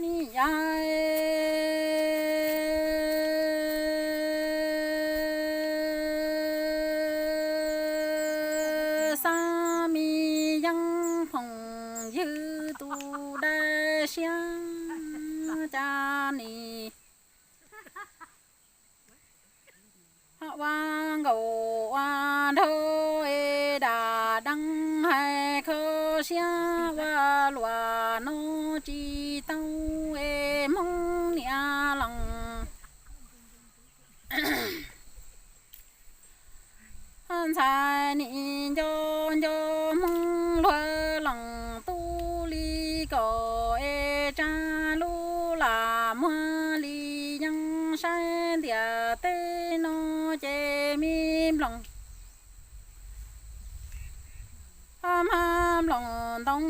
Nim yog xab me yeeb phoom ywg tus dab siab cas nim ua nkaus ua nraug es dam deeb hais kho siab ua luam no tsis tau es Hmoob niam lees ntxhais nim nco nco Hmoob luag lees tub li kom es tsa lub lam muag li yeej saib ntiam teb no ces me nploos mab nploos ntoo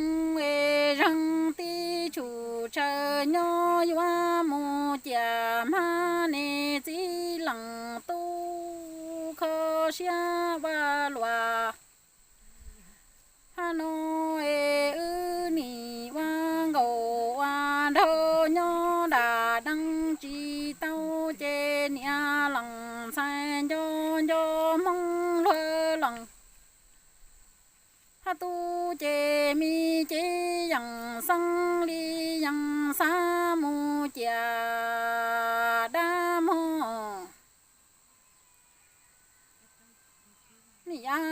es zeeg tib tshum tshaw nyob yuav mus ciam hmab niam txiv lees tub kho siab ua luam no es wb nim ua nkaus ua nraug nyob dam deeb tsis tau ces niam lees ntxhais nco nco Hmoob luag lees tub ces me cev yees xeeb li yees xav mus ciam dab mog. Nim yog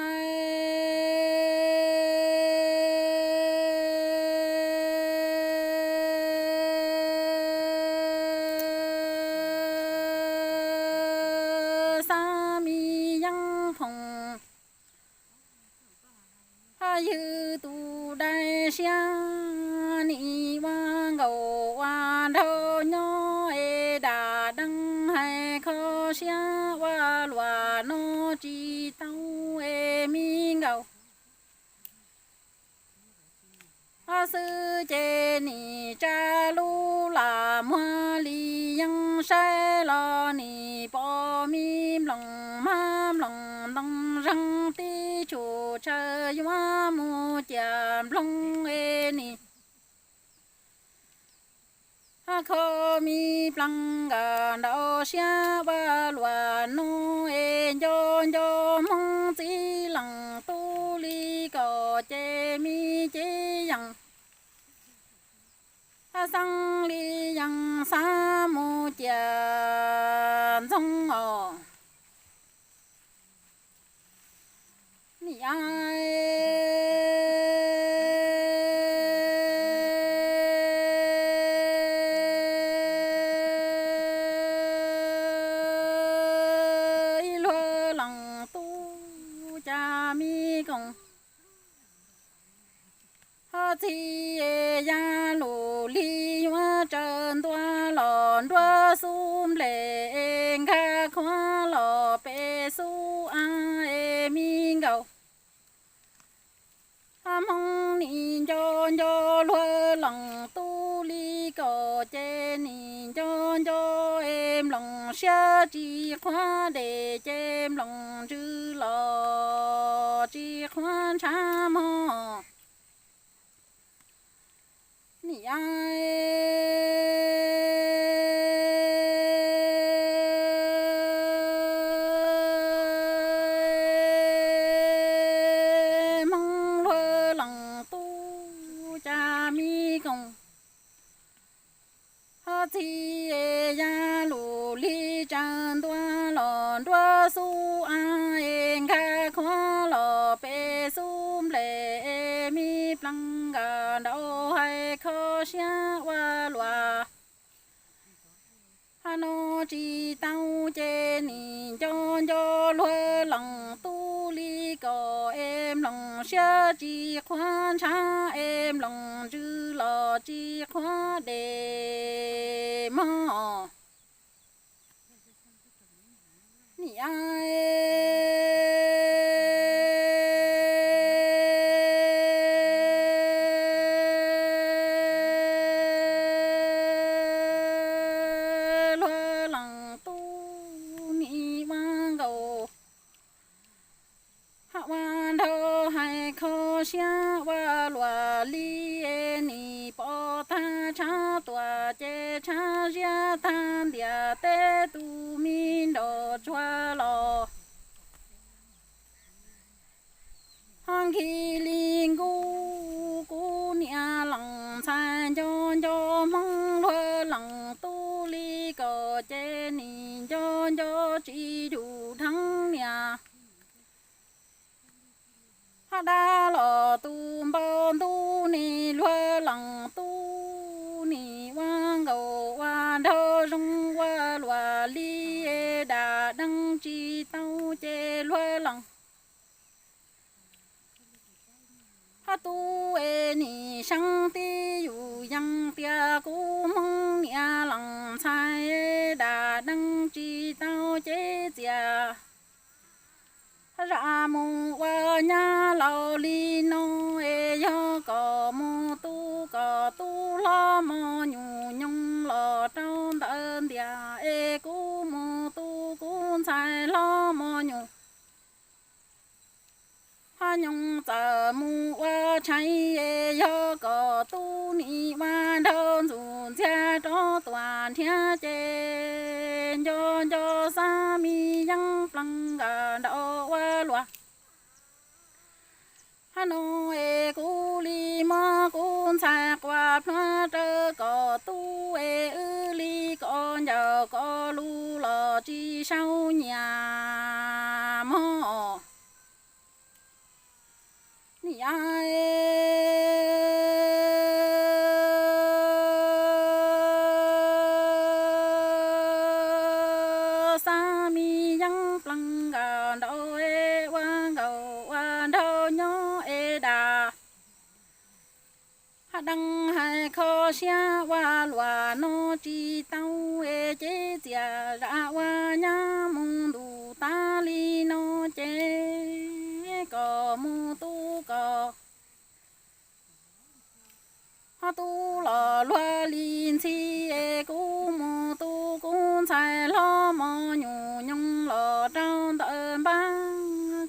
xab me yeeb phoom ywg tus dab siab nim ua nkaus ua nraug nyob es dam deeb hais kho siab ua luam no tsis tau es me nkaus xwb ces nim tsa lub lam muag li yeej saib los nim pom me nploos mab nploos ntoo zeeg tib tshum tshaw yuav mus ciam nploog es nim kho me plees nkawm nraum siab ua luam no es nco nco Hmoob txiv lees tub li kom ces me cev yees xeeb li yees xav mus ciam ntxoog os. Nim yog ib luag lees tub cas me koos ho txhij ya lus li yuav tsaws ntua los nruab xub nplej es nkag khuav los pem xub av es me nkaus Hmoob nim nco nco luag lees tub li kom ces nim nco nco es nploos siab tsis qhuav des ces nploos ntsws los tsis qhuav ntshav mog. Nim yog Hmoob luag lees tub cas me koos ho txhij ya lus li tsaws ntua los nruab xub av es nkag khuav los pem xub nplej es me plees nkawm nraum hais kho siab ua luam no tsis tau ces nim nco nco luag lees tub li kom es nploos siab tsis qhuav ntshav es nploos ntsws los tsis qhuav des mog. Nim yog luag lees tub nim ua nkaus ua nraug hais kho siab ua luam li nim pom tag Tshab tuam ces tshab ziab tag ntiam teb tus me nraum tsuag los. Ho nkhis li nkuj kuv niam lees ntxhais nco nco Hmoob luag lees tub li kom ces nim nco nco tsis yus dheev niam. Ho dab los tus npau ntuj nim luag lees tub nim ua nkaus ua nraug zoo ua luam li dam deej tsis tau ces luag lees. Ho tub es nim seeb tib yus yees tias kuv Hmoob niam lees ntxhais dam deej tsis tau ces txias zam mus ua nyab laus li no es yog kom mus tu kom tub hlob mos nyuj nyoos los rau ntawm ntias es kuv mus tu kuv ntxhais hlob mos nyuj. Ho nyoos txawm mus ua tshais es yog kom tub nim ua nraug ntxuj ntxiag rov tuam nrhiav ces nco nco xab me yeeb plees nkawm nraud ua luam. Hab no es kuv li muab kuv ntxhais quas plhuav raws kom tub es wb li kom ncaws kom lug los tsis sau nyias mog. Niam, xab me yeeb plees nkawm nraud es ua nkaus ua nraug nyob es dam deej hais kho siab ua luam no tsis tau es ces txias zam ua nyab mus ntuj tas li no ces kom mus tu kom ho tu los luag li ntxhi es kuv mus tu kuv ntxhais hlob mos nyuj nyoos los rau ntawm npab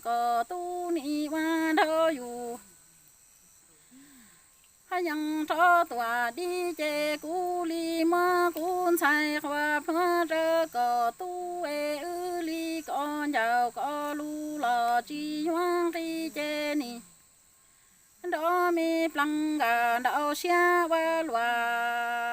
kom tub nim ua nraug yus. Hab yees rov tuam dib ces kuv li muab kuv ntxhais quas plhuav raws kom tub es wb li kom ncaws kom lug los tsis yuav nqis ces nim nrov me plees nkawm nraud siab ua luam.